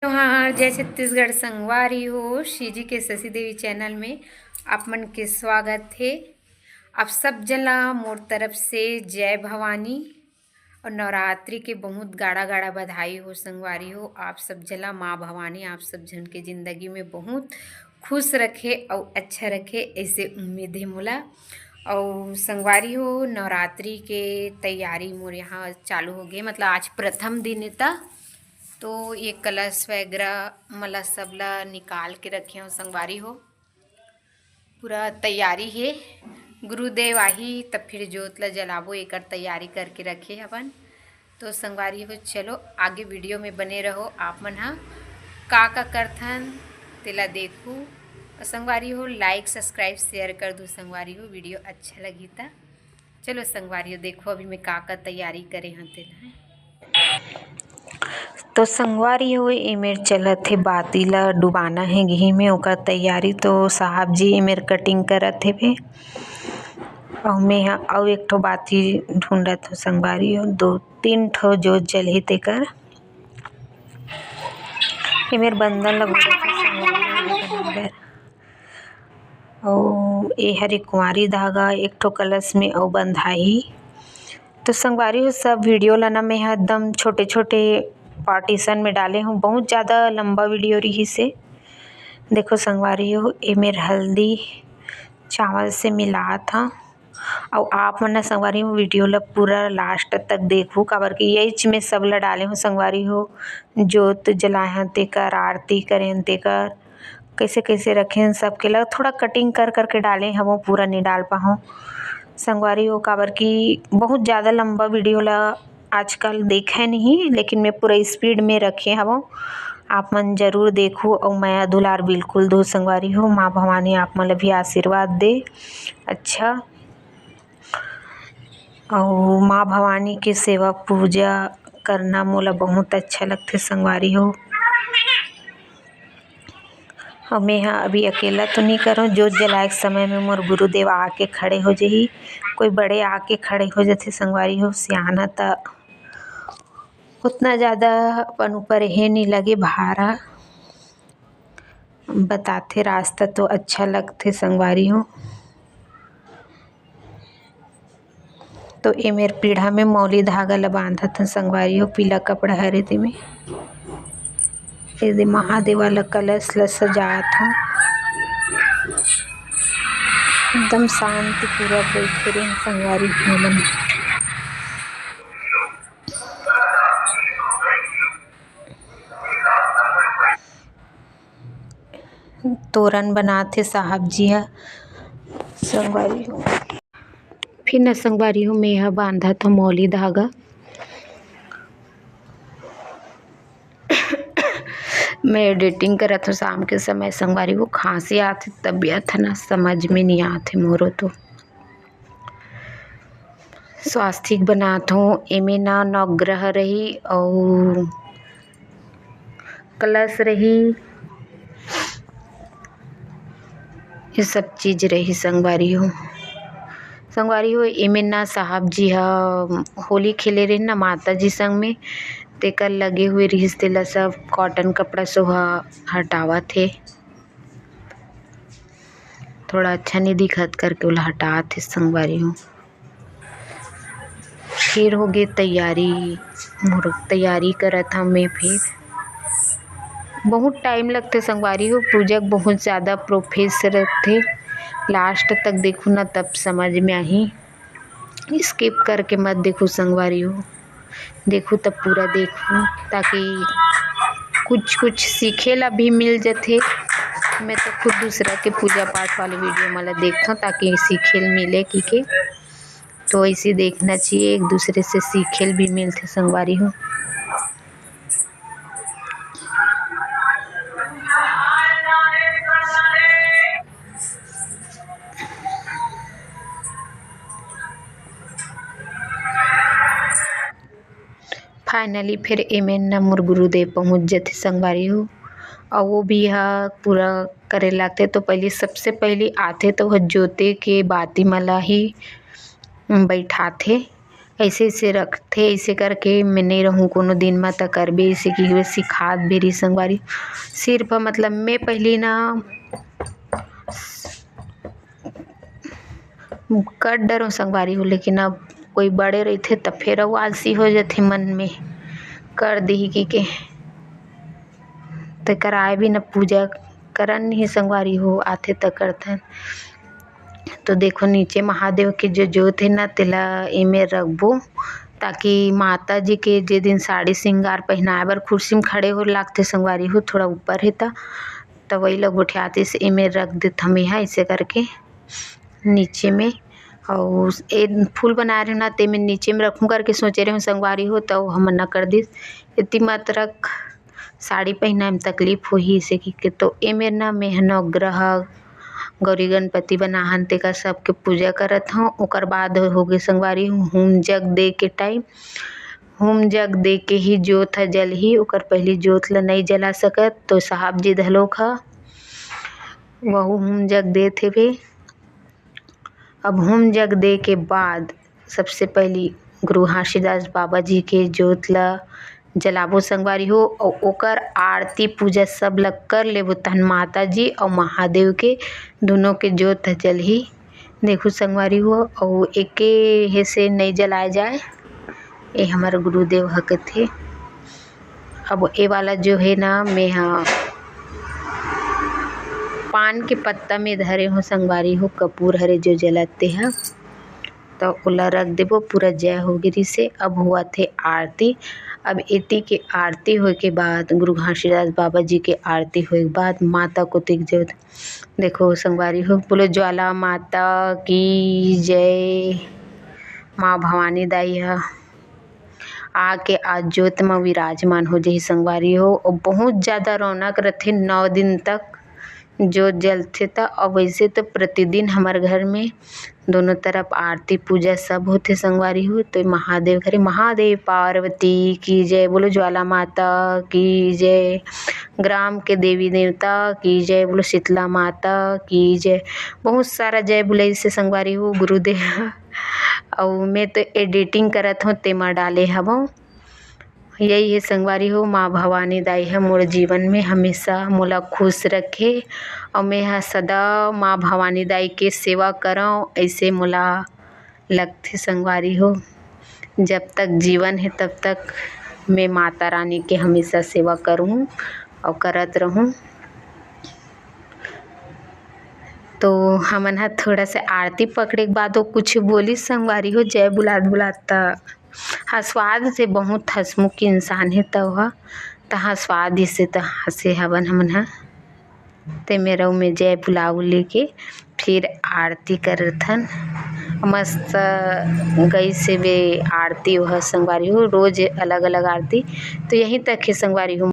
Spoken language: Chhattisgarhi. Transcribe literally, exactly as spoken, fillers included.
जोहार, जय छत्तीसगढ़ संगवारी हो, सीजी के शशि देवी चैनल में आप मन के स्वागत हे। आप सब जन ला मोर तरफ से जय भवानी और नवरात्रि के बहुत गाड़ा गाड़ा बधाई हो संगवारी हो। आप सब जन ला माँ भवानी आप सब जन के जिंदगी में बहुत खुश रखे और अच्छा रखे, ऐसे उम्मीद है मोला। और संगवारी हो, नवरात्रि के तैयारी मोर यहाँ चालू हो गए, मतलब आज प्रथम दिन है ता, तो ये कलश वगैरह मला सब ला निकाल के रखे हो संगवारी हो। पूरा तैयारी हे, गुरुदेव आही तब फिर जोत ला जलाबो, एकर तैयारी करके रखे हवन। तो संगवारी हो, चलो आगे वीडियो में बने रहो। आप मन हा का का करथन तेला देखू। और संगवारी हो, लाइक सब्सक्राइब शेयर कर दू संगवारी हो, वीडियो अच्छा लगी ता। चलो संगवारी हो, देखो अभी मैं का का तैयारी करे हूँ तेला। तो संगवारी हो, एमेर चलत हे बाती ला डुबाना हे घी में, ओकर तैयारी। तो साहब जी एमेर कटिंग करत हे बे, अउ मैं ह अउ एक ठो बाती ढूंढत हो संगवारी हो, दो तीन ठो जोत जलही तेकर। एमेर बंदन ला गुड़त हे संगवारी हो, एकर नंबर। अउ ए हरे कुंवारी धागा एक ठो कलश में अउ बंधाही। तो संगवारी हो, सब वीडियो ला ना मैं ह एकदम छोटे-छोटे पार्टीशन में डाले हूँ, बहुत ज़्यादा लंबा वीडियो रहिस हे। देखो संगवारी हो, ए मेर हल्दी चावल से मिलात हूँ। अउ आप मन ना संगवारी हो, वीडियो ला पूरा लास्ट तक देखू, काबर कि यही में सब ला डाले हूँ संगवारी हो। जोत जलाए हन तेकर, आरती करे हन तेकर, कैसे कैसे रखे हन सबके ला थोड़ा कटिंग कर करके डाले हवं, पूरा नहीं डाल पाहूँ संगवारी हो, काबर कि बहुत ज़्यादा लंबा वीडियो ला आजकल देखे नहीं, लेकिन मैं पूरा स्पीड में रखे हवं। आप मन जरूर देखू अउ मया दुलार बिल्कुल दो संगवारी हो। माँ भवानी आप मन ला भी आशीर्वाद दे। अच्छा, अउ माँ भवानी के सेवा पूजा करना मोला बहुत अच्छा लगथे संगवारी हो। अउ मेंहा अभी अकेला तो नइ करंव, जोत जलाए के समय में मोर गुरुदेव आके खड़े हो जही, कोई बड़े आके खड़े हो जथे संगवारी हो। सियान ह त उतना ज़्यादा अपन ऊपर हे नइ लगे भारा, बताथे रास्ता तो अच्छा लगथे संगवारी हो। तो ए मेर पीढ़ा में मौली धागा ल बांधत हन संगवारी हो, पीला कपड़ा हरे तेमे। एदे महादेव वाला कलश ल सजात हन। एकदम शांति पूर्वक बइठे रहिन संगवारी हो मन। तोरन बनात हे साहब जी ह। संगवारी हो, फिर न संगवारी हो, मेंहा बांधत हंव मौली धागा। मैं एडिटिंग करत हंव शाम के समय संगवारी हो, खांसी आत हे, तबीयत ह ना समझ में नइ आत हे मोरो तो। स्वास्तिक बनात हंव, एमे ना नवग्रह रही अउ कलश रही, ये सब चीज रही संगवारी हो। संगवारी हो, एमे ना साहब जी ह होली खेले रहिन ना माता जी संग में, तेकर लगे हुए रिहिस, तेला सब कॉटन कपड़ा सोहा हटावत हे। थोड़ा अच्छा नहीं दिखत करके ओला हटात हे संगवारी हो। फिर होगे तैयारी, मोर तैयारी करत हंव मैं फिर। बहुत टाइम लगथे संगवारी हो, पूजा के बहुत ज़्यादा प्रोसेस रथे। लास्ट तक देखू ना तब समझ में आही, स्किप करके मत देखू संगवारी हो, देखू तब पूरा देखू, ताकि कुछ कुछ सीखे ला भी मिल जथे। मैं तो खुद दूसरा के पूजा पाठ वाले वीडियो मन ला देखथंव, ताकि सीखे ल मिले कि के। तो ऐसे देखना चाहिए, एक दूसरे से सीखे ल भी मिलथे संगवारी हो। फाइनली फिर एमे न मोर गुरुदेव पहुँच जथे संगवारी हो, अउ वो भी ह पूरा करे लागथे। तो पहली, सबसे पहली आथे तो वह जोते के बाती मला ही बैठाथे। ऐसे ऐसे रखथे, ऐसे करके मैं नहीं रहूँ कोनो दिन म, त करबे, ऐसे कि सिखात भी रही संगवारी। सिर्फ मतलब मैं पहली ना कर डरो संगवारी हो, लेकिन अब कोई बड़े रहिथे त फेर अउ आलसी हो जथे मन में, कर दिही कि के, त कराए भी न पूजा करन ही संगवारी हो, आथे त करथन। तो देखो नीचे महादेव के जो जोत हे ना, तेला एमे रखबो, ताकि माता जी के जे दिन साड़ी श्रृंगार पहनाए बर कुर्सी में खड़े हो लागथे संगवारी हो, थोड़ा ऊपर हे त, त वही ला गोठियातिस एमे रख देथन मेहा ऐसे करके नीचे में। अउ ए फूल बनाए रहे ना, तेमे नीचे में रखूं करके सोचे रहे संगवारी हो, त हमन ना कर दिस। एती मत रख, साड़ी पहनाए में तकलीफ होही, ऐसे कि के। तो एमेर ना मेह नवग्रह गौरी गणपति बनाहन, तेकर सबके पूजा करत हूँ। ओकर बाद होगे संगवारी हो हूम जग दे के टाइम, हूम जग दे के ही जोत ह जलही, ओकर पहली जोत ल नइ जला सकत। तो साहब जी धलोक ह वहू हूम जग देत हेवे। अब हूम जग दे के बाद सबसे पहली गुरु घासीदास बाबा जी के जोत ल जलाबो संगवारी हो, अउ ओकर आरती पूजा सब ल कर लेबो, तहन माता जी अउ महादेव के दुनों के जोत ह जलही। देखो संगवारी हो, अउ एके हे से नइ जलाए जाए, ए हमर गुरुदेव ह कथे। अब ए वाला जो हे ना, मैं ह पान के पत्ता में धरे हो संगवारी हो, कपूर हरे जो जलत ते ह, त ओला रख देबो। पूरा जय हो गे रिसे। अब हुआ थे आरती। अब एती के आरती होए के बाद, गुरु घासीदास बाबा जी के आरती होए के बाद माता कोतिक जो, देखो संगवारी हो, बोलो ज्वाला माता की जय, माँ भवानी दाई ह आके आज जोत म विराजमान हो जही संगवारी हो। अउ बहुत ज्यादा रौनक रथे नौ दिन तक जोत जलथे त। अउ वैसे तो प्रतिदिन हमर घर में दोनों तरफ आरती पूजा सब होथे संगवारी हो। तो महादेव घरे महादेव पार्वती की जय, बोलो ज्वाला माता की जय, ग्राम के देवी देवता की जय, बोलो शीतला माता की जय। बहुत सारा जय बोले से संगवारी हो गुरुदेव। अउ मैं तो एडिटिंग करत हूँ, तेमा डाले हवं। यही हे संगवारी हो, माँ भवानी दाई ह मोर जीवन में हमेशा मोला खुश रखे, अउ मैं ह सदा माँ भवानी दाई के सेवा करव, ऐसे मोला लगथे संगवारी हो। जब तक जीवन हे तब तक मैं माता रानी के हमेशा सेवा करूँ अउ करत रहूँ। तो हमन ह थोड़ा से आरती पकड़े के बाद वो कुछ बोली संगवारी हो, जय बुलात बुलात त हंसवा देथे, बहुत हंसमुख इंसान हे त ओह, त हंसवा दिसे त हंसे हवन हमन ह। ते मेरा में जय बुलाऊ लेके फिर आरती करथन। मस्त गई से वे आरती वह संगवारी हो, रोज अलग अलग आरती। तो यहीं तक हे संगवारी हो।